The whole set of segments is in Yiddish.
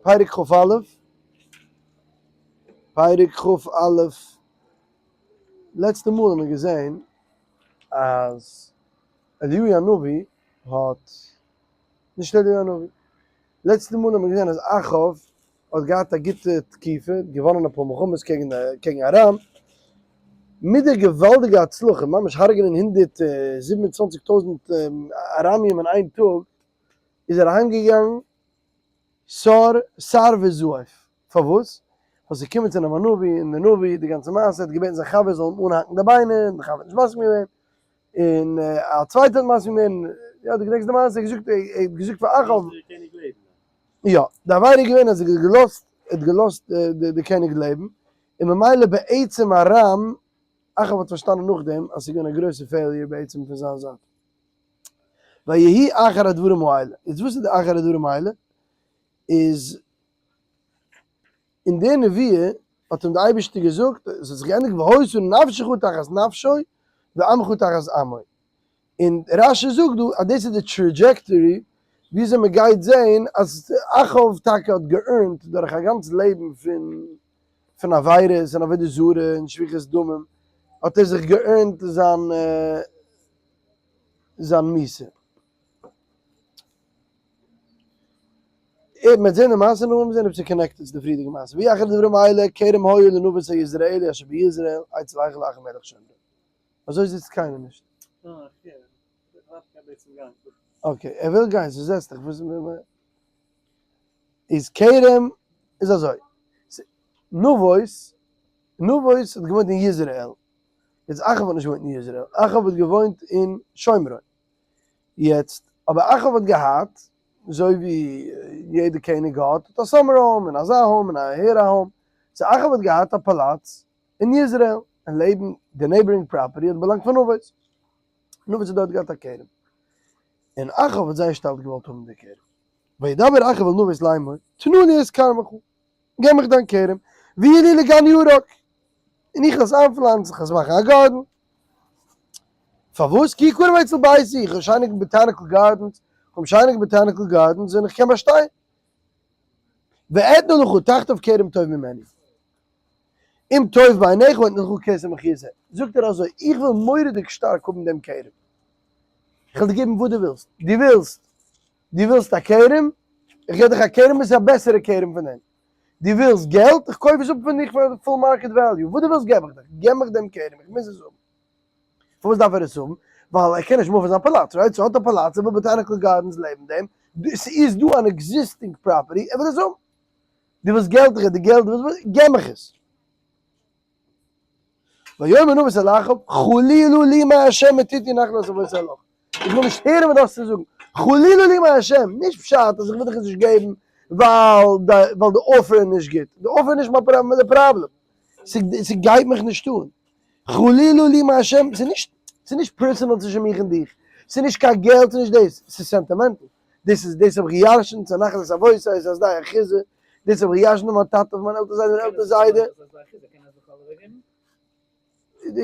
פרק כ"א, פרק כ"א, לעצטע מאל האט מען געזען אז אליהו הנביא האט, נישט אליהו הנביא, לעצטע מאל האט מען געזען אז אחאב האט געהאט א גוטע תקופה, געוואנען אפאר מלחמות קעגן קעגן ארם, מיט די געוואלדיגע הצלחה, ממש הרג'נען 127 טויזנט ארמיים אין איין טאג, איז ער אהיים געגאנגען סר שר וזעף, פארוואס? ווייל ס'איז געקומען צו אים א נביא, און דער נביא, די גאנצע מעשה, האט געבעטן זיין חבר זאל אים אנהאקן די ביינער, און דער חבר האט נישט מסכים געווען, און א צווייטער האט מסכים געווען, יא דו געדענקסט די מעשה, ער האט געזאגט, ער האט געזאגט פאר אחאב, יא, די עבירה איז געווען אז ער האט געלאזט, ער האט געלאזט די קעניג לעבן, און ממילא בעצם ארם, אחאב האט פארשטאנען נאכדעם אז ס'איז געווען א גרויסע failure בעצם פון זיין זייט. ויהי אחר הדברים האלה, יעצט וואס איז די אחר הדברים האלה? איז אין די נבואה האט אים די אייבערשטער געזאגט, עס האט זיך געענדיגט והיתה נפשך תחת נפשו ועמך תחת עמו, און רש"י זאגט דא אז דאס איז די trajectory וויאזוי מען גייט זען אז אחאב טאקע האט גע earned דורך א גאנץ לעבן פון פון עבירות און עבודה זרה און שפיכות דמים האט ער זיך גע earned זיין זיין מיתה. מען וועט זען די מעשה נאכדעם וועט מען זען אויב ס'איז connected צו די פריערדיגע מעשה. ויהי אחר הדברים האלה כרם היה לנבות היזרעאלי אשר ביזרעאל אצל היכל אחאב מלך שומרון. אזוי זיצט קיינער נישט. okay, ער וויל גיין, so זעץ דיך, וואס איז כרם איז אזוי, נבות, נבות האט געוואוינט אין יזרעאל, יעצט אחאב האט נישט געוואוינט אין יזרעאל, אחאב האט געוואוינט אין שומרון, יעצט אבער אחאב האט געהאט, אזוי ווי יעדע קעניג האט, האט א summer home און אזא home און אהער א home, so אחאב האט געהאט א פאלאץ אין יזרעאל, און לעבן די neighboring property האט באלאנגט פאר נבות, נבות האט דארט געהאט א כרם, און אחאב האט זייער שטארק געוואלט האבן די כרם, וידבר אחאב אל נבות לאמור, תנה לי את כרמך, געב מיך דיין כרם, ויהיה לי לגן ירק, און איך וועל עס איינפלאנצן, איך וועל עס מאכן א גארטן. פארוואס? כי יקרים אצל ביתי, איך האב שיינע botanical gardens, איך האב שיינע botanical gardens און איך קען באשטיין. ואתנה לך תחתיו כרם טוב ממנו. אם טוב בעיניך אתנה לך כסף מחיר זה. זאגט ער אזוי, איך וויל מורא'דיג שטארק האבן דעם כרם. איך וועל דיר געבן וואס דו ווילסט. דו ווילסט, דו ווילסט א כרם? איך געב דיך א כרם וואס איז א בעסערע כרם פון דעם. דו ווילסט געלט? איך קויף עס אפ פון דיך פאר full market value. וואס דו ווילסט געב איך דיך. געב מיך דעם כרם, איך מוז עס האבן. פארוואס דארף ער עס האבן? ווייל ער קען נישט move ן זיין פאלאץ, right? so האט א פאלאץ, ער וויל botanical gardens לעבן דעם, ס'איז דא אן existing property, ער וויל עס האבן. דו ווילסט געלט, איך געב דיר געלט, דו ווילסט, געב מיך עס. ויאמר נבות אל אחאב, חלילה לי מה' מתתי נחלת אבותי לך. איך וויל נישט הערן וואס דו האסט צו זאגן. חלילה לי מה', נישט פשט אז איך וויל דיך עס נישט געבן ווייל ווייל די offer איז נישט גוט. די offer איז נישט מיין די פראבלעם. ס'גייט מיך נישט אן. חלילה לי מה', ס'איז נישט ס'איז נישט personal צווישן מיך און דיך. ס'איז נישט קיין געלט, ס'איז נישט דאס. ס'איז sentimental. דאס איז דאס האב איך געירשנט, ס'איז א נחלת אבותי, ס'איז א שדה אחוזה. דאס האב איך געירשנט פון מיין טאטע, פון מיין עלטער זיידע, און עלטער זיידע.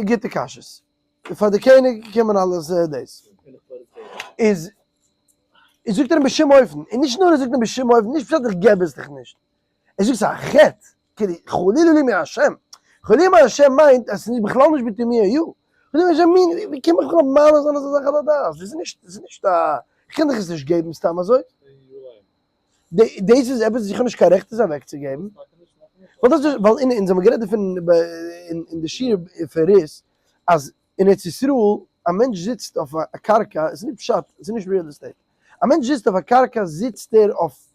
גוטע קשיות. פאר די קעניג קען מען אלעס דאס. איז איז זאגט ער אים בשום אופן, און נישט נאר ער זאגט אים בשום אופן, נישט פשט איך געב עס דיך נישט, ער זאגט ס'איז א חטא, כאילו חלילה לי מהשם, חלילה מהשם מיינט אז ס'איז בכלל נישט between me and you, חלילה מהשם mean ווי קען מען בכלל מעלה זיין אזא זאך על הדעת, דאס איז נישט, דאס איז נישט א, איך קען דיך עס נישט געבן סתם אזוי. דאס איז עפעס וואס איך האב נישט קיין רעכט עס אוועקצוגעבן, ווייל דאס איז, ווייל אונז האבן גערעדט דערפון אין די שיעור פון רות, אז אין ארץ ישראל א מענטש זיצט אויף א קרקע, עס איז נישט פשט, עס איז נישט real estate, א מענטש זיצט אויף א קרקע זיצט ער אויף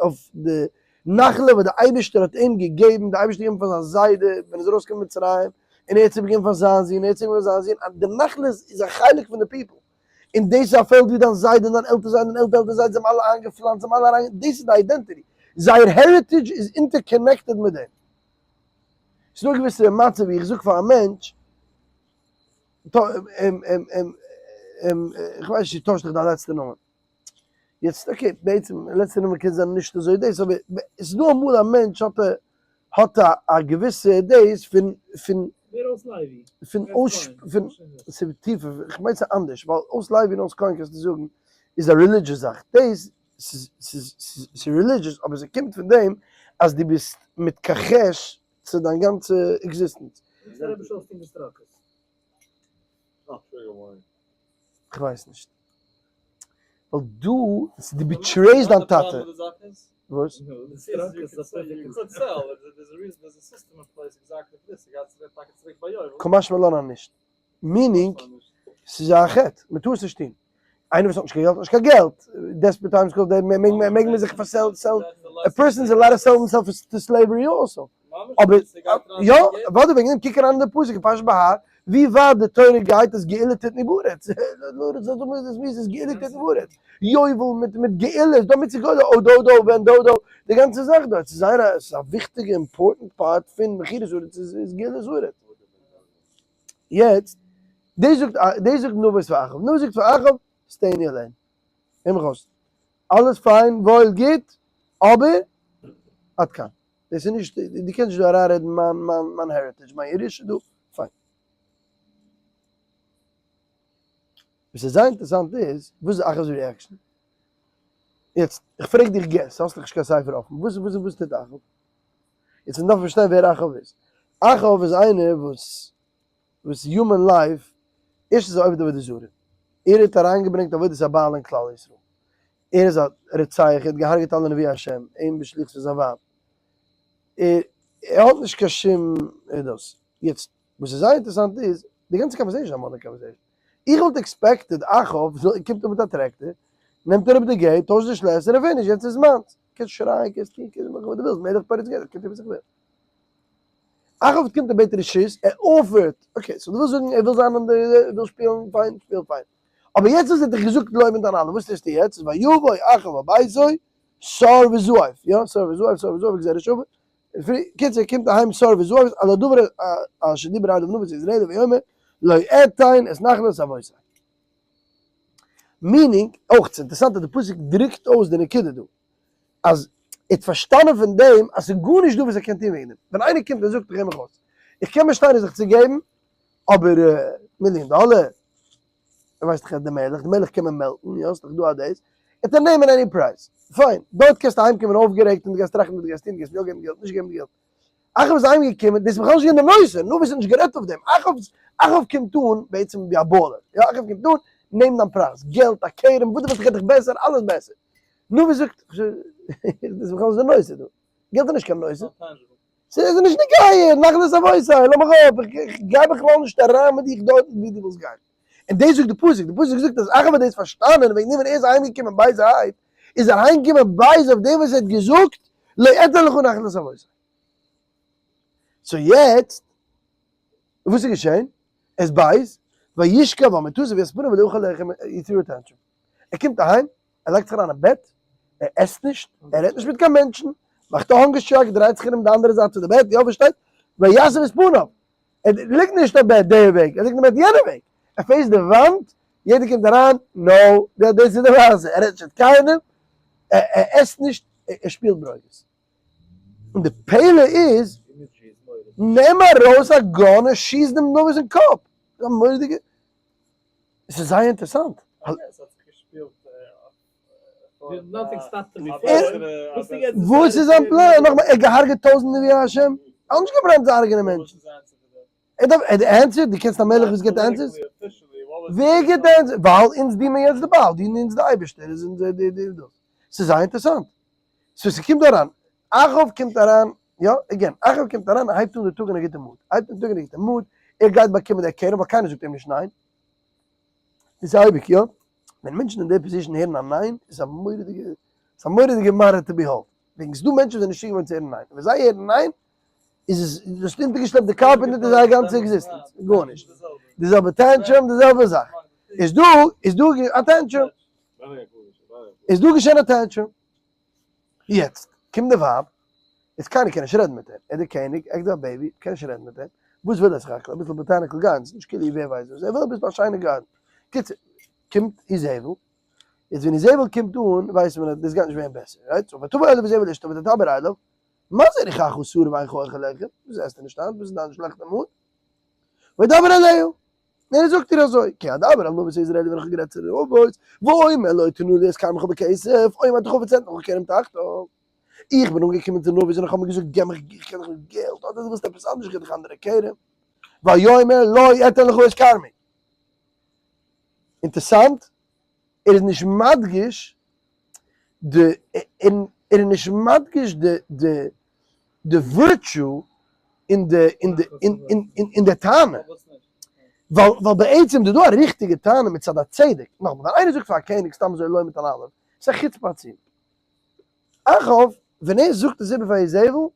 אויף די נחלה וואס די אייבערשטער האט אים געגעבן, די אייבערשטער האט געגעבן פאר זיין זיידע ווען ער איז ארויסגעקומען ממצרים, און ער האט עס איבערגעגעבן פאר זיין זון, און ער האט עס איבערגעגעבן פאר זיין זון, די נחלה איז א חלק פון די people. און דאס איז א פעלד ווי דיין זיידע און דיין עלטער זיידע און עלטער עלטער זיידע זיי האבן אלע איינגעפלאנצט, זיי האבן אלע אריין, דאס איז די identity, זייער heritage איז interconnected מיט דעם. ס'איז דא א געוויסע מצב ווי איך זאג פאר א מענטש, איך ווייס נישט צו טויש דיך דיין לעצטע נאמען. יעצט okay, בעצם לעצטע נאמען קען זיין נישט אזוי דאס, אבער ס'איז דא אמאל א מענטש האט האט א געוויסע דאס פון פון ווער אויס לוי? פון אויס פון ס'איז טיפער, איך מיין ס'איז אנדערש, ווייל אויס לוי און אויס כהן קענסטו זאגן איז א religious זאך, דאס. ס'איז ס'איז ס'איז religious אבער ס'קומט פון דעם אז דו ביסט מתכחש צו דיין גאנצע existence. וואס איז רבי שאול'ס טון מיט סטראקעס? כ'ווייס נישט. ווייל דא דו betray סט דיין טאטע. וואס? קא משמע לן אז נישט. meaning, ס'איז א חטא, מ'טאר עס נישט טון. איינער וואס האט נישט קיין געלט האט נישט קיין געלט. desperate times call מעג מען זיך פאר sell sell א person is allowed to sell himself to slavery also. אבער יא, אוודאי וועגן דעם קוק אריין אין די פסוק אין פרשת בהר, ווי ווייט די תורה גייט אז גאולה תתנו בארץ, איז גאולה תתנו בארץ, יובל מיט מיט גאולה, איז דא מצוה גאולה, או דודו ובן דודו, די גאנצע זאך דארט, ס'איז זייער א, ס'איז א וויכטיגע important part פון מכירת הארץ איז גאולת הארץ. יעצט, דאס זאגט דאס זאגט נבות פאר אחאב, נבות זאגט פאר אחאב, stay in your lane, הער מיך אויס, אלעס פיין וואויל גוט, אבער עד כאן. דאס איז נישט, דו קענסט נישט דא אריינרעדן מיין מיין מיין heritage, מיין ירושה דא, פיין. וואס איז זייער אינטערעסאנט איז, וואס איז אחאב'ס reaction? יעצט, איך פרעג דיך guess, האסט דאך נישט קיין ספר אפן, וואס וואס וואס טוט אחאב? יעצט מען דארף פארשטיין ווער אחאב איז. אחאב איז איינער וואס וואס human life, ערשטנס איז ער עובד עבודה זרה, ער האט אריינגעברענגט עבודת הבעל אין כלל ישראל, ער איז א רוצח, ער האט געהארגעט אלע נביאי השם, אים בשליחות פון זיין ווייב, ער האט נישט קיין שום דאס. יעצט וואס איז זייער אינטערעסאנט איז, די גאנצע conversation איז א מאדנע conversation, איך וואלט expected אחאב זאל, קומט אן מיט א טרעקטער, נעמט אראפ די gate, טוישט די שלעסער און finish, יעצט איז מיינס, קענסט שרייען, קענסט טון, קענסט מאכן וואס דו ווילסט, מלך פורץ גדר, קען טון וואס איך וויל. אחאב קומט און בעט רשות, ער offer ט, okay, so דו ווילסט זאגן ער וויל זיין אין די, ער וויל שפילן, פיין, שפיל פיין. אבער יעצט וואס ער האט דיך געזאגט לויב מיט דיין אלע, וואס טוסטו יעצט? ויבא אחאב הביתו סר וזעף, יא, סר וזעף, סר וזעף, גזירה שווה, קיצור, קומט אהיים סר וזעף, על הדבר אשר דיבר אליו נבות היזרעאלי ויאמר, לא אתן את נחלת אבותי. meaning, אויך ס'איז אינטערעסאנט אז די פסוק דרוקט אויס די נקודה דא, אז ער האט פארשטאנען פון דעם אז ס'איז גארנישט דא וואס ער קען טון וועגן דעם. ווען איינער קומט און זאגט איך הער מיך אויס, איך קען באשטיין זיך צו געבן, אבער מיליאן דאלער? ער ווייסט דאך אז די מלך, די מלך קען מען מעלקן, יא, ס'איז דאך דא א דאס, ער וועט נעמען any price, פיין, דארט קענסטו אהיימקומען אויפגערעגט און דו גייסט טראכטן וואס דו גייסט טון, דו גייסט יא געבן געלט, נישט געבן געלט. אחאב איז אהיימגעקומען, דאס איז בכלל נישט געווען די נושא, נבות האט נישט גערעדט אויף דעם, אחאב אחאב קומט אן בעצם ווי א baller, יא, אחאב קומט אן, נעם דיין פרייז, געלט, א כרם, וואס דו ווילסט, איך געב דיך בעסער, אלעס בעסער. נבות זאגט, דאס איז בכלל נישט די נושא דא, געלט איז נישט קיין נושא. ס'איז נישט נוגע, נחלת אבותי, לאמיך אפ, איך גיי בכלל נישט אריין מיט דיך דארטן ווי דו ווילסט גיין. און דאס זאגט די פסוק, די פסוק זאגט אז אחאב האט דאס פארשטאנען וועגן דעם ווען ער איז אהיימגעקומען בייזערהייט, איז ער אהיימגעקומען בייז אויף דעם וואס ער האט געזאגט לא אתן לך נחלת אבותי. so יעצט, וואס איז געשען? ער איז בייז, וישכב על מטתו ויסב פניו ולא אכל לחם, he threw a tantrum. ער קומט אהיים, ער לייגט זיך אריין אין בעט, ער עסט נישט, ער רעדט נישט מיט קיין מענטשן, מאכט א hunger strike, דרייט זיך ארום די אנדערע זייט פון די בעט, יא פארשטייט? ויסב את פניו, ער ליגט נישט אין בעט די וועג, ער ליגט אין בעט יענע וועג, ער face ט די וואנט, יעדער קומט אריין, no, דאס איז די מעשה, ער רעדט נישט מיט קיינעם, ער עסט נישט, ער שפילט ברוגז. און די פלא איז, נעם ארויס א gun און שיס דעם נבות אין קאפ, א מורא'דיגע. עס איז זייער אינטערעסאנט. וואס איז זיין פלאן? נאכאמאל, ער האט געהארגעט טויזנט נביאי השם? ער האט נישט געברענט צו הרג'נען מענטשן. ער דארף answer? דו קענסט א מלך וואס גיבט answers? ווער גיבט answers? ווייל אונז דינען מיר יעצט די בעל, דינען אונז די אייבערשטער איז אונזער די די דאס. ס'איז זייער אינטערעסאנט. so ס'קומט דא אריין, אחאב קומט אריין, יא, again, אחאב קומט אריין, ער הייבט אן די טאג אין א גוטע mood, ער הייבט אן די טאג אין א גוטע mood, ער גייט באקומען די כרם ווייל קיינער זאגט אים נישט ניין. דאס איז אייביג, יא? ווען מענטשן אין די position הערן א ניין, איז א מורא'דיגע, ס'איז א מורא'דיגע מראה to behold. וועגן ס'דא מענטשן וואס זענען נישט צוגעוואוינט צו הערן ניין, און ווען זיי הערן ניין, איז עס, דאס האט אונטערגעשלעפט די carpet אונטער זייער גאנצע existence. גארנישט. די זעלבע tantrum, די זעלבע זאך. איז דא, איז דא א tantrum. איז דא געשען א tantrum. יעצט קומט די ווייב, יעצט קיינער קען נישט רעדן מיט אים, ער איז דער קעניג, ער איז דא א baby, מ'קען נישט רעדן מיט אים, וואס וויל ער סך הכל? אביסל botanical gardens, נישט כאילו ווער ווייסט וואס, ער וויל אביסל א שיינע גארטן. קיצור, קומט איזבל, יעצט ווען איזבל קומט אן ווייסט מען אז דאס גייט נישט ווערן בעסער, right? so ותבא אליו איזבל אשתו ותדבר אליו, מה זה רוחך סערה ואינך אוכל לחם? וואס עסטו נישט היינט? וואס איז דיין שלעכטע mood? וידבר אליה. און ער זאגט איר אזוי, כי אדבר אל נבות היזרעאלי ווען איך האב גערעדט צו נבות, ואומר לו תנה לי את כרמך בכסף, או אם אתה חפץ אתן לך כרם תחתיו. איך בין אנגעקומען צו נבות און איך האב אים געזאגט, געב מיך, איך קען דיך נישט געלט, אדער דו ווילסט עפעס אנדערש, איך געב דיך אנדערע כרם. ויאמר לא אתן לך את כרמי. אינטערסאנט, ער איז נישט מדגיש די, ער איז נישט מדגיש די, די, די virtue אין די, אין די, אין די טענה. ווייל, ווייל בעצם איז דא א ריכטיגע טענה מצד הצדק. נאכאמאל, ווען איינער זאגט פאר א קעניג סתם אזוי לא מיט אן אלף, ס'איז א חוצפה עצומה. אחאב, ווען ער זאגט עס איבער פאר איזבל,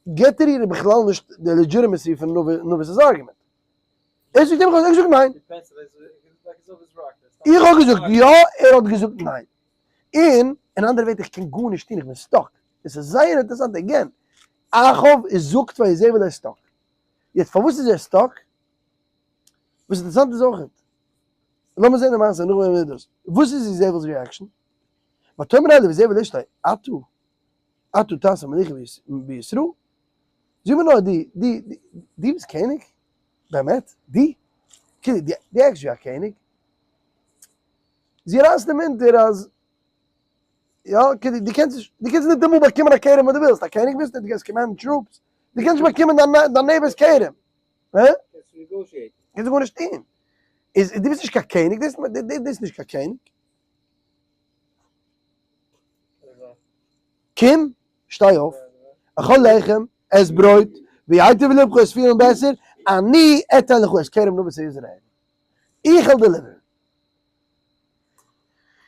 גיבט ער איר בכלל נישט די legitimacy פון נבות'ס argument. ער זאגט אים, איך האב געזאגט ניין. איך האב געזאגט יא, ער האט געזאגט ניין. און אין אנדערע ווערטער איך קען גארנישט טון, איך בין stuck. עס איז זייער אינטערעסאנט again, אחאב איז זאגט פאר איזבל ער איז stuck. יעצט פארוואס איז ער stuck? וואס אינטערעסאנט איז אויכעט, לאמיר זען די מעשה נאכדעם ווען מיר דאס, וואס איז איזבל'ס reaction? ותאמר אליו איזבל אשתו אתה אתה תעשה מלוכה בישראל? זאג מיר נאר די די די ביסט קעניג? באמת? די? כאילו די די act סט ווי א קעניג? זי רייסט אים אונטער אז יא כאילו די קענסט נישט די קענסט ניטאמאל באקומען א כרם וואס די ווילסט, א קעניג ביסטו די קענסט command ן troops, די קענסט נישט באקומען דיין דיין neighbor ס כרם, הע? קענסט גארנישט טון, איז די ביסט נישט קיין קעניג דאס דאס נישט קיין קעניג. קום, שטיי אויף, אכול לחם, עס ברויט, וייטב לבך עס פילן בעסער, אני אתן לך את כרם נבות היזרעאלי, איך וועל deliver ן.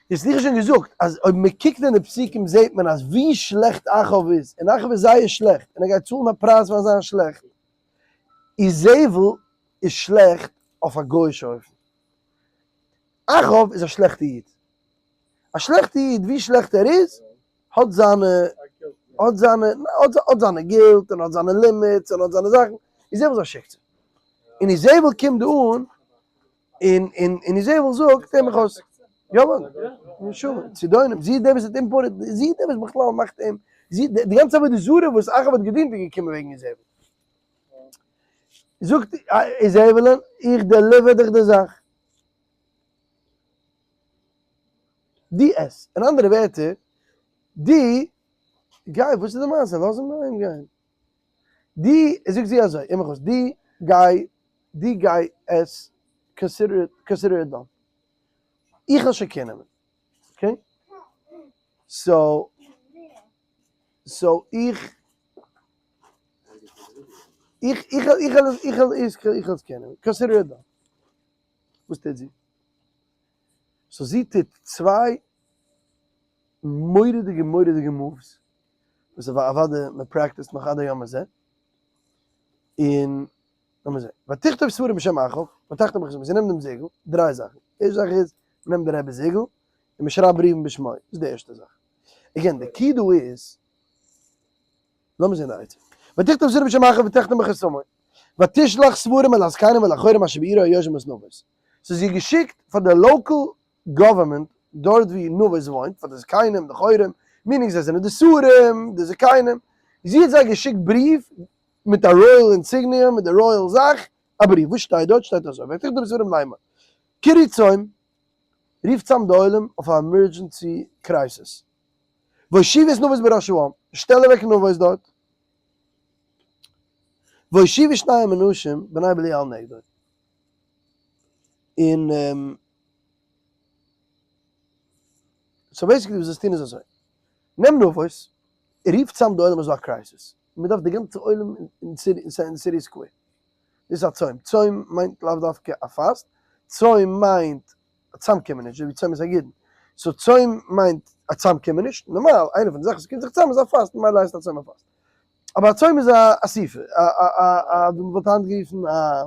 יעצט איך האב שוין געזאגט אז אויב מען קוקט אין די פסוקים זעט מען אז ווי שלעכט אחאב איז, און אחאב איז זייער שלעכט, און ער גייט צאלן א פרייז פאר זיין שלעכט, איזבל איז שלעכט אויף א גוי'אישע אופן. אחאב איז א שלעכטע איד. א שלעכטע איד ווי שלעכט ער איז, האט זיינע, האט זיינע, האט זיינע guilt און האט זיינע limits און האט זיינע זאכן, איזבל איז א שיקסע. און איזבל קומט דא אן, און און און איזבל זאגט, הער מיך אויס, יא מאן, נשמה, צידונים, זי איז דער וואס האט imported, זי איז דער וואס בכלל מאכט אים, זי, די גאנצע עבודה זרה וואס אחאב האט געדינט איז געקומען וועגן איזבל. זאגט איזבל, איך deliver דיך די זאך. דו עס. אין אנדערע ווערטער, דו גיי, וואס איז די מעשה? לאז אים אהיים גיין. דו, זאגט זי אזוי, הער מיך אויס, דו גיי, דו גיי עס, consider it, consider it done. איך וועל שוין care נעמען. Okay? So, so איך, איך, איך, איך, איך, איך, איך וועל עס care נעמען. Consider it done. וואס טוט זי? So זי טוט צוויי מורא'דיגע מורא'דיגע moves, וואס אוודאי מען practice ט נאך עד היום הזה, און לאמיר זען, ותכתוב ספרים בשם אחאב, ותחתום בחותמו, זי נעמט דעם זיגל, דריי זאכן, ערשטע זאך איז, מען נעמט די רבי'ס זיגל, און מען שרייבט בריוון בשמו, דאס איז די ערשטע זאך. Again, די key דא איז, לאמיר זען די עצה. ותכתוב ספרים בשם אחאב ותחתום בחותמו, ותשלח ספרים אל הזקנים ואל החורים אשר בעירו היושבים את נבות. ס'איז זי געשיקט פאר די local government דארט ווי נבות וואוינט, פאר די זקנים, די חורים, meaning זיי זענען די שרים, די זקנים, זי האט זיי געשיקט בריוו מיט א royal insignia, מיט די royal זאך, א בריוו, וואס שטייט דארט? שטייט אזוי, ותכתוב ספרים לאמר, קראו צום, רופט צאם די עולם אויף א emergency crisis, והושיבו את נבות בראש העם, שטעל אוועק נבות דארט, והושיבו שניים אנשים בני בליעל נגדו. און so basically וואס זיי טוהן איז אזוי, נעם נבות, רוף צאם די עולם איז דא א crisis, מען דארף די גאנצע עולם אין city square, דאס איז א צום, צום מיינט לאו דווקא א fast, צום מיינט א צאמקומעניש, אזוי ווי צומת הגידין, so צום מיינט א צאמקומעניש, נארמאל איינע פון די זאכן וואס קומט זיך צאם איז א fast, ממילא הייסט א צום א fast, אבער א צום איז א אסיפה, א א א ווי מען וואלט היינט גערופן א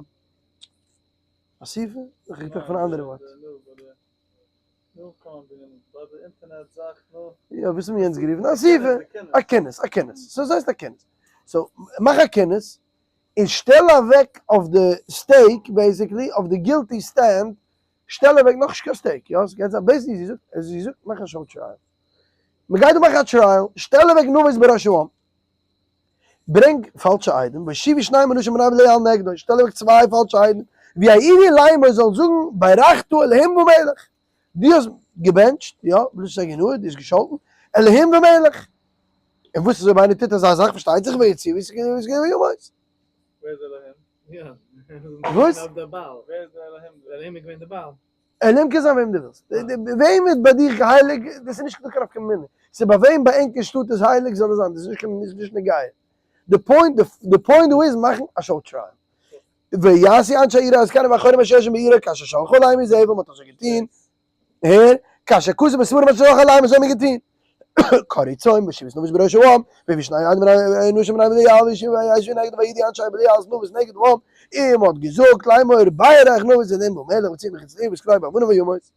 אסיפה? איך רעד דאך פון א אנדערע ווארט. יא, וואס האט מען יענץ גערופן? אסיפה! א כינוס, א כינוס. So עס הייסט א כינוס. So, מאך א כינוס, און שטעל אוועק אויף די stake, basically, אויף די guilty stand, שטעל אוועק, נאכנישט קיין stake, יא, ס'גייט זיין, basically זי זאגט, זי זאגט מאך א show trial. מ'גייט דא מאכן א trial, שטעל אוועק נבות בראש העם. ברענג פאלשע עדים, והושיבו שניים אנשים בני בליעל נגדו, שטעל אוועק צוויי פאלשע עדים, ויעידו לאמור זאל זאגן ברכת אלהים ומלך, דו האסט געבענטשט, יא, בלשון הגנאה, דו האסט געשאלטן, אלהים ומלך. און וואס איז אויב איינער טוט אזא זאך, פארשטייט זיך ויוציאו את וימות. ווער איז אלהים? וואס? אלהים קען זיין וועם דו ווילסט. וועם איז ביי דיך הייליג, דאס איז נישט קיין נפקא מינה. ס'איז ביי וועם ביי ענק אין שטאט איז הייליג זאל עס זיין, דאס איז נישט קיין נישט נוגע. די point, די point דא איז מאכן א show trial. ויעשו אנשי העיר הזקנים והאחרונים אשר יושבים בעיר כאשר שלחה אליהם איזבל, מ'האט אזוי געטון, הער, כאשר כתוב בספרים אשר שלחה אליהם אזוי האט מען געטון. קראו צום והושיבו את נבות בראש העם, והביאו שני אנשים בני בליעל וישבו נגדו ויעידו אנשי בליעל את נבות נגד העם, און מ'האט געזאגט לאמור ברך נבות אלהים ומלך והוציאו מחוץ לעיר וסקלוהו באבנים וימות.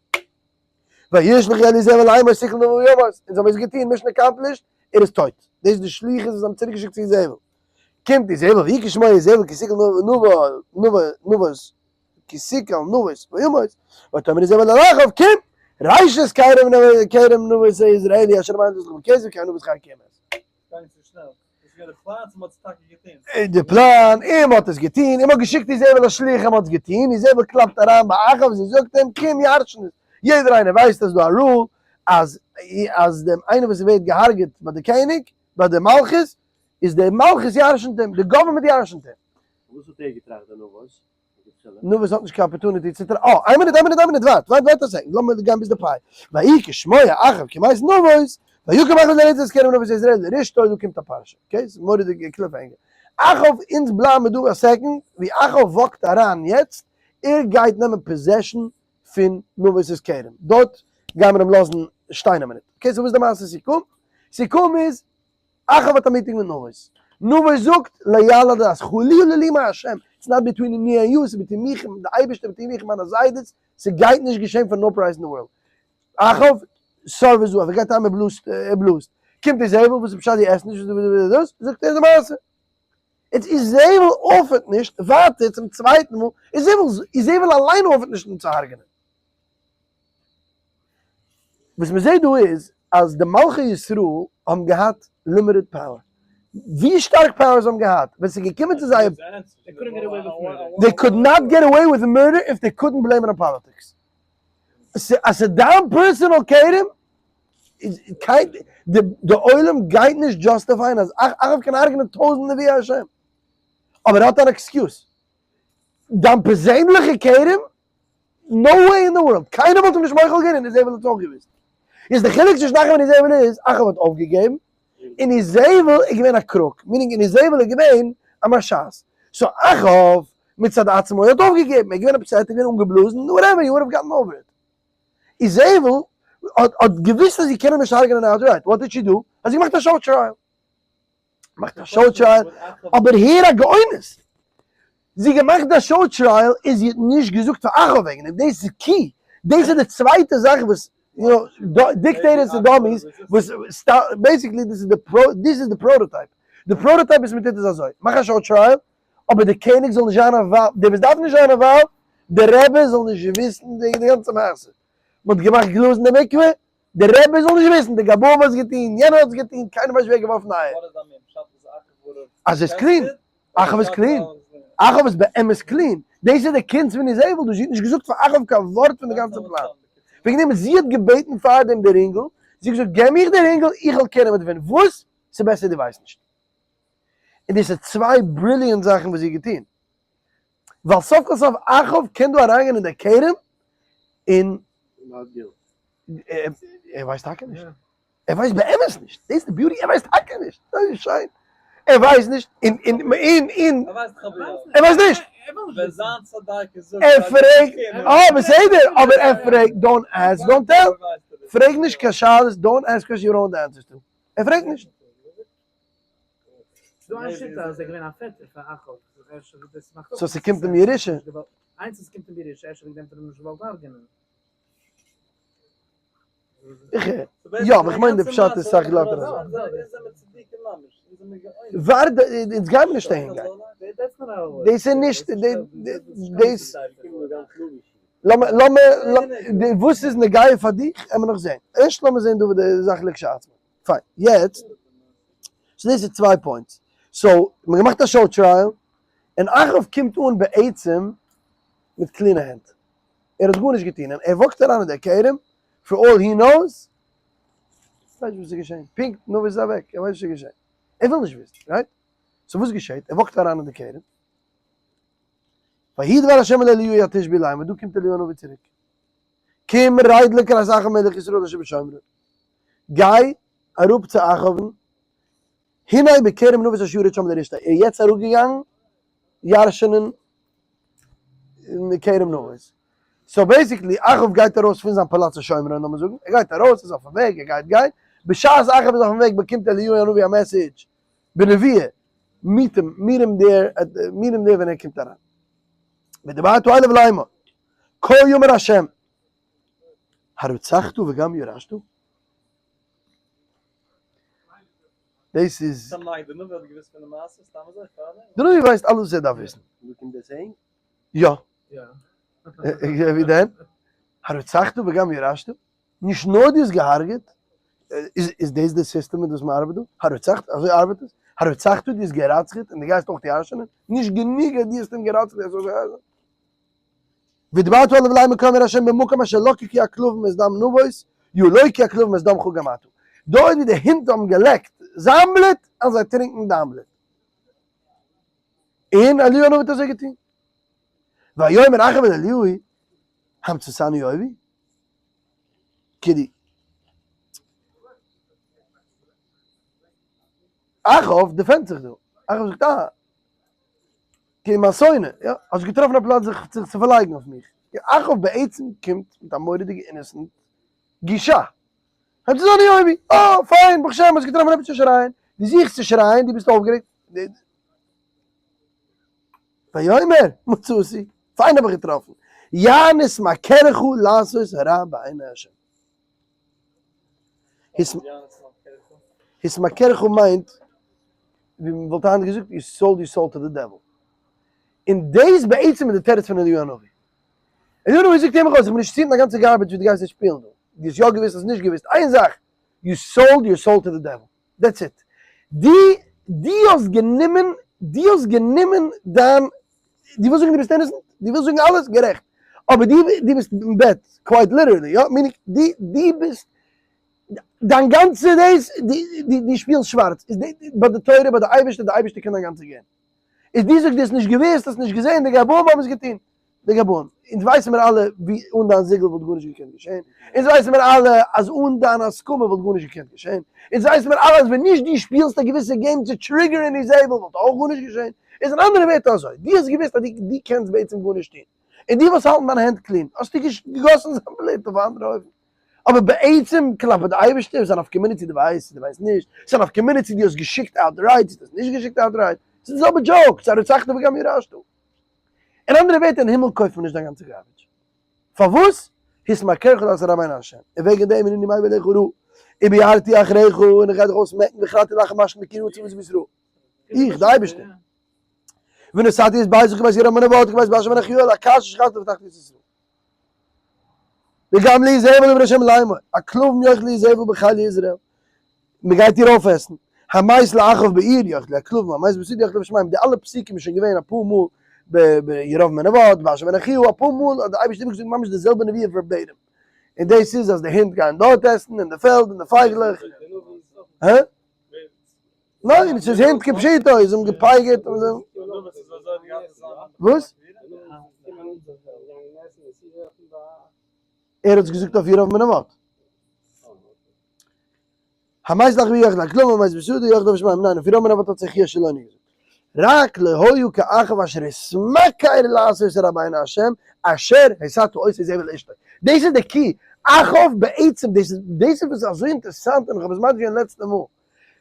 וישלחו אל איזבל לאמור סקל נבות וימות, און זיי האבן עס געטון, mission accomplished, ער איז טויט. דאס איז די שליחות וואס זיי האבן צוריקגעשיקט צו איזבל. קומט איזבל ויהי כשמוע איזבל כי סקל נבות כי סקל נבות וימות, ותאמר איזבל אל אחאב קום, ראשית כרם נבות היזרעאלי אשר אמרת לך בכזב כי אין נבות חי כי אמת. די פלאן, און מ'האט עס געטון, און מ'האט געשיקט איזבל א שליח און מ'האט עס געטון, איזבל קלאפט אריין ביי אחאב, זי זאגט אים קום ירש'ן עס, יעדער איינער ווייסט אז דא א rule אז אז דעם איינער וואס ווערט געהארגעט ביי די קעניג, ביי די מלכות, איז די מלכות ירש'נט אים, די government ירש'נט אים. וואס האט ער געטראכט דער נבות? נבות האט נישט קיין opportunity צו טראכטן, אה, איין מינוט, איין מינוט, איין מינוט, ווארט, ווארט, ווארט א second, לאמיר גיין ביז די פיי. ויהי כשמוע אחאב כי מת נבות, ויקם אחאב לרדת את כרם נבות היזרעאלי לרשתו, דא קומט א פרשה, okay? ס'איז מורא'דיגע cliffhanger. אחאב, אונז בלייבן מיר דא א second, ווי אחאב walk ט אריין יעצט, ער גייט נעמען possession פון נבות'ס כרם, דארט גיימיר אים לאזן שטיין א מינוט. okay, so וואס איז די מעשה סיכום? סיכום איז, אחאב האט א meeting מיט נבות. נבות זאגט, לא יעלה על הדעת, חלילה לי מהשם, it's not between me and you, ס'איז between מיך און די אייבערשטער, between מיך און מיינע זיידעס, ס'גייט נישט געשען for no price אין די world. אחאב, סארווער זאב, ער גייט אהיים ער בלאזט, ער בלאזט. קומט איזבל, וואס איז פשט דו עסט נישט, וואס איז דאס? זאגט ער די מעשה. יעצט איזבל offer ט נישט, ווייטער צום צווייטן מאל, איזבל, איזבל אליין offer ט נישט אים צו הרג'נען. וואס מען זעט דא איז אז די מלכי ישראל האבן געהאט limited power. ווי שטארק power זיי האבן געהאט, ווען ס'איז געקומען צו זייער. They could not get away with murder if they couldn't blame it on politics. אז ס'איז דיין personal כרם, איז קיין, די עולם גייט נישט justify ען אז אחאב קען הרג'נען טויזנט נביאי השם. אבער ער האט אן excuse. דיין פערזענליכע כרם no way אין די world, קיינער וואלט אים נישט מוחל געווען און איזבל האט אויך געוואוסט. איז די חילוק צווישן אחאב און איזבל איז, אחאב האט אויפגעגעבן, און איזבל איז געווען א crook, meaning און איזבל איז געווען א מרשעת. so אחאב מצד עצמו האט אויפגעגעבן, ער איז געווען upset, ער איז געווען אנגעבלאזן, whatever, he would have gotten over it. איזבל האט געוואוסט אז זי קען אים נישט הרג'נען outright, what did she do? האט זי געמאכט א show trial. מאכט א show trial, אבער הער א גאונות! זי געמאכט די show trial און זי האט נישט געזאגט פאר אחאב וועגן דעם, דאס איז key, דאס איז די צווייטע זאך וואס you know dictators און dummies וואס basically דאס איז די דאס איז די prototype, די prototype וואס מען טוט איז אזוי, מאך א show trial אבער די קעניג זאל נישט זיין involved, דער וואס דארף נישט זיין involved, די רבי זאל נישט וויסן וועגן די גאנצע מעשה, מען האט געמאכט גלאז אין די מקווה, די רבי זאל נישט וויסן, די גבאים האט עס געטון, יענער האט עס געטון, קיינער ווייסט נישט ווער האט געווארפן די אייער. אז עס איז clean, אחאב איז clean, אחאב איז באמת clean, דאס איז די קונץ פון איזבל, דאס זי האט נישט געזאגט פאר אחאב קיין ווארט פון די גאנצע פלאן, וועגן דעם זי האט געבעטן פארדעם די רינגל, זי האט געזאגט געב מיך די רינגל איך וועל קענען מיט ווען וואס, ס'איז בעסער דו ווייסט נישט. און דאס איז צוויי brilliant זאכן וואס זי האט געטון, ווייל סוף כל סוף אחאב קען דא אריינגיין אין די כרם און ער ווייסט טאקע נישט, ער ווייסט באמת נישט, דאס איז די beauty, ער ווייסט טאקע נישט, דאס איז שיין, ער ווייסט נישט, און און און און, ער ווייסט נישט, ער פרעגט, אה בסדר, אבער ער פרעגט, don't ask don't tell, פרעג נישט קיין שאלות, don't ask questions you don't want the answers to, ער פרעגט נישט. ס'דא איין שיטה אז ער איז געווען א פעטער פאר אחאב, אפשר דאס מאכט אויך so ס'קומט אים ירושה. איינס עס קומט אים ירושה, אפשר וועגן דעם האט ער אים נישט געוואלט הרג'נען. איך הער. יא, אבער איך מיין די פשט איז סאך גלאטער אזוי. ווארט, אונז גיימיר נישט אהין גיין. דאס איז נישט, דאס, לאמיר, לאמיר, וואס איז נוגע פאר דיך, עמער נאך זעהן. ערשט לאמיר זעהן דא וואס די זאך לכשעצמה. פיין, יעצט, so דאס איז צוויי points. so, מ'האט געמאכט א show trial, און אחאב קומט אן בעצם. מיט clean ע הענט, ער האט גארנישט געטון, און ער walk ט אריין אין דער כרם, for all he knows, ווייסט וואס איז געשען, פונקט נאר וואס איז אוועק, ער ווייסט נישט וואס איז געשען, ער וויל נישט וויסן, right? so וואס געשעט? ער walk ט אריין אין די כרם, ויהי דבר השם אל אליהו התשבי לאמר, דא קומט אליהו הנביא צוריק, קום רד לקראת אחאב מלך ישראל אשר בשומרון, גיי אראפ צו אחאב'ן, הנה בכרם נבות אשר ירד שם לרשתו, ער איז יעצט אראפגעגאנגען ירש'נען אין כרם נבות, so basically אחאב גייט ארויס פון זיין פאלאץ אין שומרון לאמיר זאגן, ער גייט ארויס, ער איז אויפן וועג, ער גייט גיין, בשעת אחאב איז אויפן וועג באקומט אליהו הנביא א message בנביאה, meet אים, meet אים there, meet אים there ווען ער קומט אריין. ודברת אליו לאמר, כה יאמר השם, הרצחת וגם ירשת? דאס איז. סתם נייגער, די נביא האט געוואוסט פון די מעשה סתם אזוי פארדעם? די נביא ווייסט אלעס וואס ער דארף וויסן. וואו קומט דאס אהין? יא. ווי דען? הרצחת וגם ירשת? נישט נאר דו האסט געהארגעט, איז דאס די סיסטעם מיט וואס מען ארבעט דא? הרצחת? אזוי ארבעט עס? הרצחת דו האסט גע'רצח'עט און דו גייסט אויך ירש'ענען? נישט גענוג אז דו האסט אים גע'רצח'ט דו האסט אויך גע'רצח'עט? ודברת אליו לאמר כה אמר ה' במקום אשר לקקו הכלבים את דם נבות ילוקו הכלבים את דמך גם אתה. דארט ווי די הינט האבן געלעקט זיין בלוט, וועלן זיי טרינקען דיין בלוט. און אליהו הנביא האט אזוי געטון. ויאמר אחאב אל אליהו, המצאתני אויבי? כדי. אחאב defend ט זיך דא. אחאב זאגט אה. כאילו מיין שונא, יא, האסט געטראפן א פלאץ זיך צו פארלייגן אויף מיך. אחאב בעצם קומט מיט א מורא'דיגע innocent גישה. המצאתני אויבי, אה, פיין, ברוך השם, האסט געטראפן עפעס צו שרייען. דו זוכסט צו שרייען, דו ביסט אויפגערעגט. ויאמר, מצאתי, פיין האב איך געטראפן. יען התמכרך לעשות הרע בעיני השם. התמכרך מיינט, ווי מען וואלט היינט געזאגט, you sold your soul to the devil. און דאס בעצם איז די תירוץ פון אליהו הנביא. אליהו הנביא זאגט אים ארויס, איך בין נישט צו מיט א גאנצע garbage ווי דו גייסט יעצט שפילן דא. דו האסט יא געוואוסט, האסט נישט געוואוסט, איין זאך, you sold your soul to the devil. That's it. דו, דו האסט גענומען, דו האסט גענומען דיין, דו ווילסט זאגן דו ביסט innocent? דו ווילסט זאגן אלעס? גערעכט. אבער דו, דו ביסט אין בעט, quite literally, יא? meaning, דו, דו ביסט, דיין גאנצע דאס, דו, דו, דו שפילסט שווארץ. איז די, ביי די תורה, ביי די אייבערשטער, די אייבערשטער קען דיין גאנצע game. איז דו זאגסט דו האסט נישט געוואוסט, האסט נישט געזען, די גבאים האבן עס געטון. די גבאים. אונז ווייסן מיר אלע ווי אן דיין זיגל וואלט גארנישט געקענט געשען. אונז ווייסן מיר אלע אז אן דיין הסכמה וואלט גארנישט געקענט געשען. אונז ווייסן מיר אלע אז ווען נישט דו שפילסט א געוויסע game צו trigger ען איזבל וואלט אויך גארנישט געשען. איז אין אנדערע ווערטער אזוי, דו האסט געוואוסט אז דו קענסט בעצם גארנישט טון. און דו ווילסט האלטן דיין הענט clean, האסטו געגאסן זיין בלוט אויף א אנדערע אופן. אבער בעצם כלפי די אייבערשטער איז א נפקא מינה צו דו ווייסט צו דו ווייסט נישט, ס'איז א נפקא מינה צו דו האסט געשיקט outright צו דו האסט נישט געשיקט outright, ס'איז די זעלבע joke, ס'איז הרצחת וגם ירשת. אין אנדערע ווערטער אין הימל קויפט מען נישט דיין גאנצע garbage. פארוואס? התמכרך לעשות הרע בעיני השם, און וועגן דעם הנני מביא עליך רעה, וביערתי אחריך, און איך גיי דיך אויסמעקן והכרתי לחם משחית מקרבי הארץ ובישראל. איך, די אייבערשטער. ונתתי את ביתך כבית ירבעם בן נבט וכבית בעשא בן אחיה אל הכר אשר השחתת והבטחתי את ישראל. וגם לאיזבל אמר השם לאמר, הכלבים יאכלו איזבל בחיל יזרעאל, מען גייט איר אויפעסן, המת לאחאב בעיר יאכלו הכלבים, המת בשדה יאכלו בשמים, די אלע פסוקים איז שוין געווען אפאר מאל בירבעם בן נבט, בעשא בן אחיה, אפאר מאל האט דער אייבערשטער איבערגעזאגט ממש די זעלבע נביאה verbatim, און דאס איז אז די הינט גייען דארט עסן, אין די פעלד, און די פייגלעך. הא? ניין, ס'איז הינט כפשוטו, זיי האבן געפייגערט און זיי. וואס? ער האט עס געזאגט אויף ירבעם בן נבט. המית לאחאב בעיר יאכלו הכלבים המית בשדה יאכלו בשמים, ניין, אויף ירבעם בן נבט האט זיך אחיה השילוני געזאגט. רק לא היה כאחאב אשר התמכר לעשות הרע בעיני השם אשר הסתה אותו איזבל אשתו. דאס איז די key, אחאב בעצם, דאס איז דאס איז וואס איז אזוי אינטערעסאנט און איך האב עס מסביר געווען לעצטע מאל,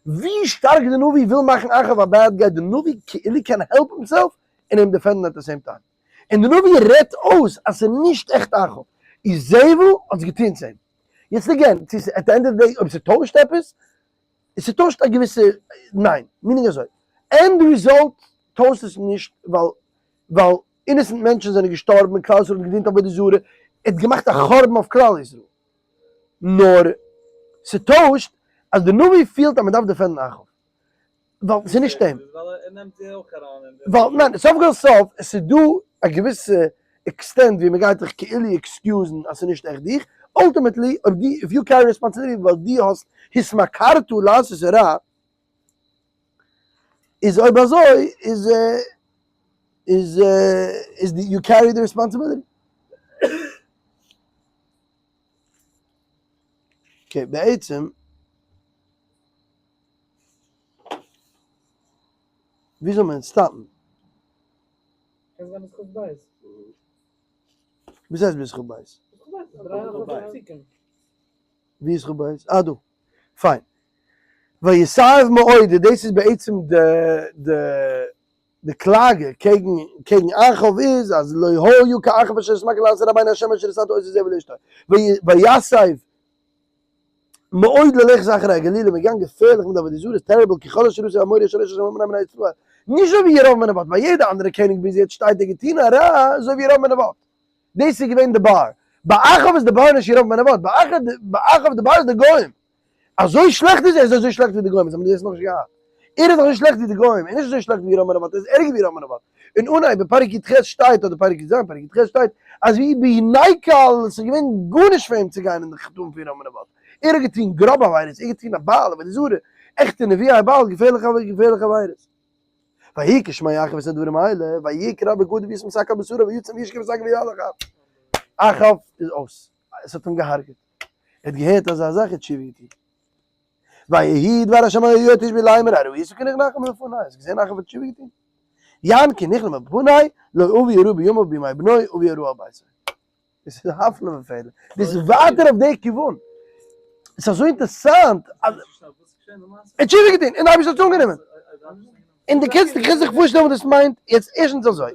ווי שטארק די נביא וויל מאכן אחאב א bad guy, די נביא כאילו קען help himself און אים defend ן at the same time. און די נביא רעדט אויס אז ס'איז נישט עכט אחאב, איזבל האט עס געטון צו אים. יעצט again, צו ס'איז at the end of the day אויב ס'טוישט עפעס, ס'טוישט א געוויסע, ניין, meaning אזוי, end result טוישט עס נישט ווייל ווייל innocent מענטשן זענען געשטארבן און כלל ישראל האט געדינט עבודה זרה, ער האט געמאכט א חורבן אויף כלל ישראל. נאר ס'טוישט אז די נביא פילט אז מ'דארף defend ן אחאב. ווייל ס'איז נישט אים. ווייל ניין, סוף כל סוף עס איז דא א געוויסע extent ווי מ'גייט דיך כאילו excuse ן אז ס'איז נישט עכט דיך, ultimately אויב דו if you carry responsibility ווייל דו האסט התמכרת לעשות הרע, איז אויב אזוי איז איז איז די you carry the responsibility. Okay בעצם ווי זאל מען stop ן? קען זיין ביז כ"ב. וואס הייסט ביז כ"ב? ווי איז כ"ב? אה דא. פיין. ויתעב מאוד, דאס איז בעצם די די די קלאגע קעגן קעגן אחאב איז אז לא היה כאחאב אשר התמכר לעשות הרע בעיני השם אשר התאותה איזבל אשתו. ויסב מאוד ללכת אחרי הגלילים, מ'איז געגאנגען געפערליך מיט די עבודה זרה, terrible, כי כל אשר עשו האמורי אשר עשה השם בני ישראל, נישט אזוי ווי ירבעם בן נבט, ביי יעדע אנדערע קעניג ביז יעצט שטייט ער געטון א רע אזוי ווי ירבעם בן נבט, דאס איז געווען די באר, ביי אחאב איז די באר נישט ירבעם בן נבט, ביי אחאב די באר איז די גוים, אזוי שלעכט איז ער, איז אזוי שלעכט ווי די גוים, אונז האבן דאס נאכנישט געהאט, ער איז אזוי שלעכט ווי די גוים, ער איז נישט אזוי שלעכט ווי ירבעם בן נבט, ער איז ערגער ווי ירבעם בן נבט. אין אנהייב אין פרק י"ח שטייט אדער פרק י"ז, פרק י"ח שטייט אז ויהי בעיני כל עס איז געווען גארנישט פאר אים צו גיין אין די חטאים פון ירבעם בן נבט, ער האט געטון גראבע עבירות, ער האט געטון א בעל עבודה זרה, עכטע נביאי הבעל, געפערליכע געפערליכע עבירות. ויהי כשמע אחאב את הדברים האלה, ויקרע בגדיו וישם שק על בשרו ויצום וישכב בשק ויהלך אחאב איז אויס, עס האט אים געהארגעט, ער האט געהערט אזא זאך ער האט תשובה געטון. ויהי דבר השם אל אליהו התשבי לאמר הראית כי נכנע אחאב מלפני, האסט געזען אחאב האט תשובה געטון? יען כי נכנע מלפני, לא אביא הרעה בימיו ובימי בנו אביא הרעה על ביתו. דאס איז הפלא ופלא, דאס איז ווייטער אויף די כיוון. עס איז אזוי אינטערסאנט אז ער האט תשובה געטון און די אייבערשטער האט עס אנגענומען. און דו קענסט זיך פארשטעלן וואס דאס מיינט יעצט ערשטנס אזוי.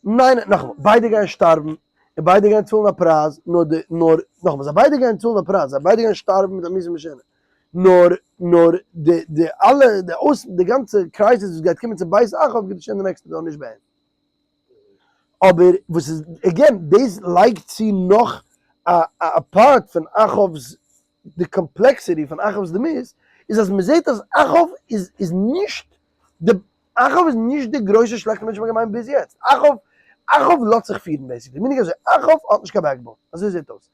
ניין, נאכאמאל, ביידע גייען שטארבן, און ביידע גייען צאלן א פרייז, נאר די, נאר, נאכאמאל, זיי ביידע גייען צאלן א פרייז, זיי ביידע גייען שטארבן מיט א מיתה משונה, נאר, נאר, די, די אלע, די אויס, די גאנצע crisis וואס גייט קומען צו בית אחאב גייט געשען די נעקסטע דור, נישט ביי אים. אבער וואס איז, again, דאס לייגט צו נאך א, א part פון אחאב'ס, די complexity פון אחאב'ס דמות, איז אז מ'זעט אז אחאב איז, איז נישט די אחאב איז נישט די גרויסע שלעכטע מענטש וואס מ'האט געמיינט ביז יעצט, אחאב אחאב לאזט זיך פירן basically, מיינט אזוי, אחאב האט נישט קיין backbone, אזוי זעט אויס,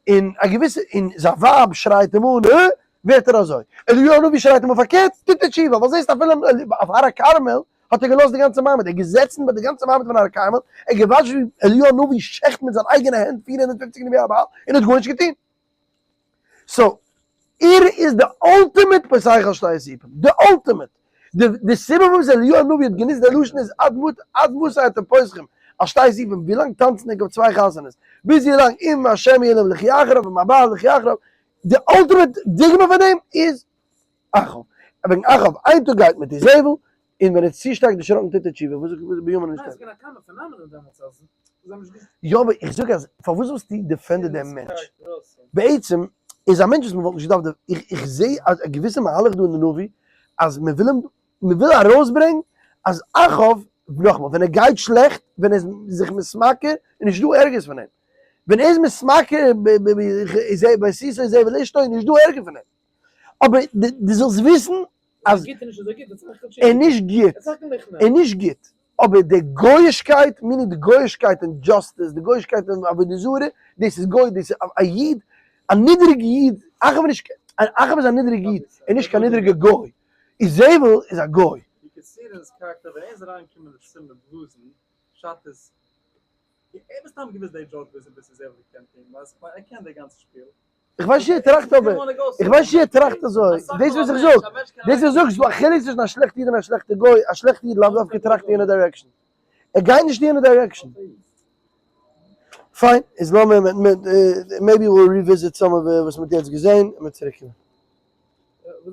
און א געוויסע, און זיין ווייב שרייט אים אן, אה, ווערט ער אזוי, אליהו הנביא שרייט אים אן פארקערט, טוט ער תשובה, ווייל זעסט אפילו אויף הר הכרמל האט ער געלאזט די גאנצע מעמד, ער איז געזעצן ביי די גאנצע מעמד פון הר הכרמל, ער האט געוואטשט ווי אליהו הנביא שעכט מיט זיין אייגענע הענט 450 נביאי הבעל, און האט גארנישט געטון. so, ער איז די ultimate פוסח על שתי הסעיפים, די ultimate! די סיבה פארוואס אליהו הנביא האט גענוצט די לשון איז עד מות עד מתי אתם פוסחים על שתי הסעיפים, ווילאנג טאנצן ענק אויף צוויי חתונות, ביז ווילאנג אם השם יהיה להם לכו אחריו אם הבעל לכו אחריו, די ultimate דוגמא פאר דעם איז אחאב. וועגן אחאב, איין טאג גייט מיט איזבל, און ווען ער איז צו שטארק דערשראקן טוט ער תשובה, וואס איז בימים נישט ניין, ס'געווען א common phenomenon דעמאלטס אז זיי האבן נישט געוואוסט. יא אבער איך זאג אז פארוואס זאלסטו defend ען דעם מענטש? בעצם איז א מענטש וואס מ'וואלט נישט געדארפט איך איך זע אז א געוויסע מהלך דא אין די נביא אז מ'וויל אים מ'וויל ארויסברענגן אז אחאב נאכאמאל ווען ער גייט שלעכט ווען ער איז זיך מתמכר איז נישט דא ערגערס פון אים ווען ער איז מתמכר בהסיתו איזבל אשתו איז נישט דא ערגער פון אים אבער דו זאלסט וויסן אז ער נישט גוט, ער נישט גוט, אבער די גויאישקייט, meaning די גויאישקייט אין justice, די גויאישקייט אין עבודה זרה, דאס איז גוי, דאס איז א איד, א נידעריגע איד, אחאב איז נישט, אחאב איז א נידעריגע איד, ער איז נישט קיין נידעריגע גוי, איזבל איז א גוי. You can see it in his character ווען ער איז אריינגעקומען אין די צימער בלאזן פשט איז ער האט מסתם געוואוסט די joke ביז איזבל געקענט אים ווייל ער קען די גאנצע שפיל. איך ווייס נישט ער טראכט אבער, איך ווייס נישט ער טראכט אזוי, דאס וואס איך זאג, דאס וואס איך זאג, ס'איז דא א חילוק צווישן א שלעכטע איד און א שלעכטע גוי, א שלעכטע איד לאו דווקא טראכט אין יענע direction, ער גייט נישט אין יענע direction. פיין, איז לאמיר, maybe we'll revisit some of וואס מ'האט יעצט געזען און מ'וועט צוריק קומען.